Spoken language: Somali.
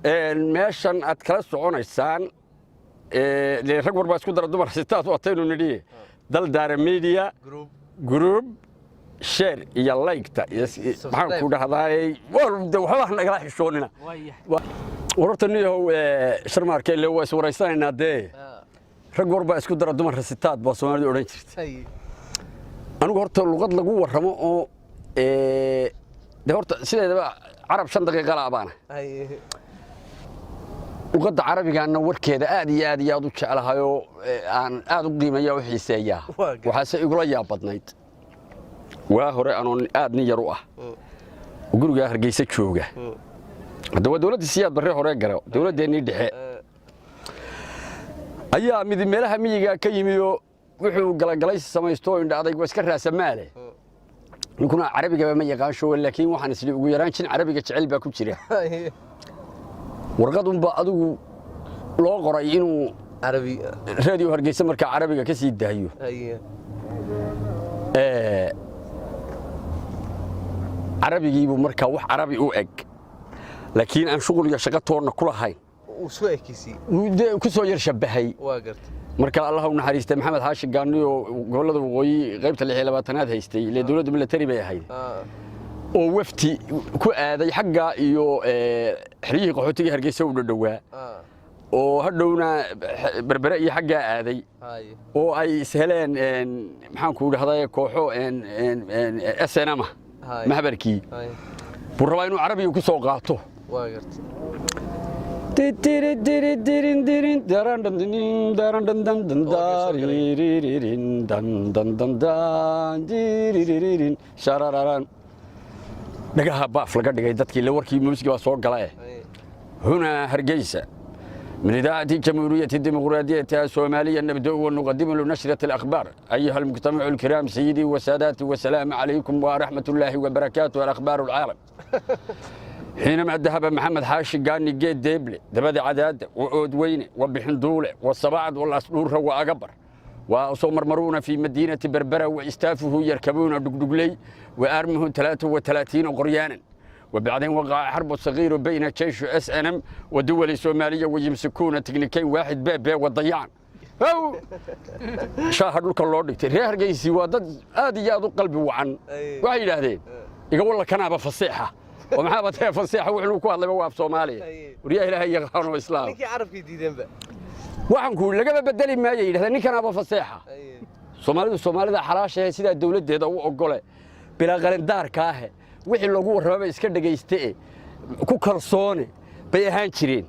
Meeshan aad kala soconaysaan dee, rag war baa isku dara, dumar sitaas wataynu nidhi, Daldaara Media Group. Group, share iyo like-ta iyo maxaan ku dhahdaay, de waxba ha nagala xishoonina. Wararta niyahow, Sharmaarke, ile waa is waraysanaynaa dee. Rag war baa isku dara, dumar rasitaad baa Soomaalidu odhan jirta. Anigu horta luqad lagu warramo oo de horta sideedaba Carab 5 daqiiqa laabaana. Luqadda Carabigaana warkeeda aad iyo aad iyo aad u jeclahayoo aan aad u qiimeeya, u xiiseeyaa. Waxaase igula yaab badnayd waa hore, anoo aad nin yar u ah oo gurigaa Hargeysa jooga. Hadda waa dowladdii Siyaad Barre hore garo, dowladdeennii dhexe, ayaa mid meelaha miyiga ka yimi oo wuxuu galagalaysi samaysto oo indha adayg, waa iska raasamaale. Ninkuna Carabigaba ma yaqaan showe, laakiin waxaan isli ugu yaraan jin Carabiga jecel baa ku jira. Warqad unba adigu loo qoray inuu Carabi Raadiyo Hargeysa markaa Carabiga ka sii daayo. Carabigiibuu markaa wax Carabi u eg, laakiin aan shuqul iyo shaqo toonna ku lahayn uu soo ekisiyey. Wuu dee ku soo yar shabahay. Waa gartay. Marka Allah u naxariistay Maxamed Xaashi Gaani oo gobollada waqooyi qaybta 26aad haystay, ile dowladda military bay ahayd, oo wafti ku aaday xagga iyo xeryihii qaxootiga Hargeysa u dhadhowaa, oo hadhowna Berbere iyo xaggaa aaday, oo ay isheleen, maxaan ku dhahday, kooxo SNM mahbarkii buu rabaa inuu Carabiga ku soo qaato. Waa gartay. Dirin dirin daran dan daran dan dan dan dariririn dan dan dan dan diriririn sharararan. Dhagaha baaf laga dhigay dadkii le, warkii muusiga baa soo gala. هنا هرقيسة، من إذاعة جمهورية الديمقراطية الصومالية، نبدأ ونقدم لنشرة الأخبار. أيها المجتمع الكرام، سيدي وساداتي، والسلام عليكم ورحمة الله وبركاته. الأخبار العالم، حينما ذهب محمد حاشي قاني جيد ديبلي دبدي عداد وعود ويني وبحندولة والصباعد والأسلور وأقبر وصومرمرون في مدينة بربرة واستافه يركبون دقدقلي وأرمه 33 قريانا. وبعدين وقع حرب صغير بين جيش SNM ودول الصوماليه ويمسكون تكنيكين واحد باب وضيعان. أو shaaha dhulka loo dhigtay. Reer Hargeysi waa dad aad iyo aad u qalbi wacan. Waxay yidhaahdeen, iga walla, kanaaba fasiixa oo maxaaba tahay fasiixa? Wuxuu ku hadlayba waa af Soomaaliya. Waryaa Ilaahay yaqaano Islaam. Ninkii Carabkii diideenba. Waxaan ku lagaba bedeli maayo, yidhahdeen, ninkanaaba fasiixa. Soomaalidu Soomaalida xalaashahe, sidaa dawladdeeda u ogole, bilaa qalindaarka ahe, wixii loogu warramaba iska dhegayste, ku kalsoone bay ahaan jireen.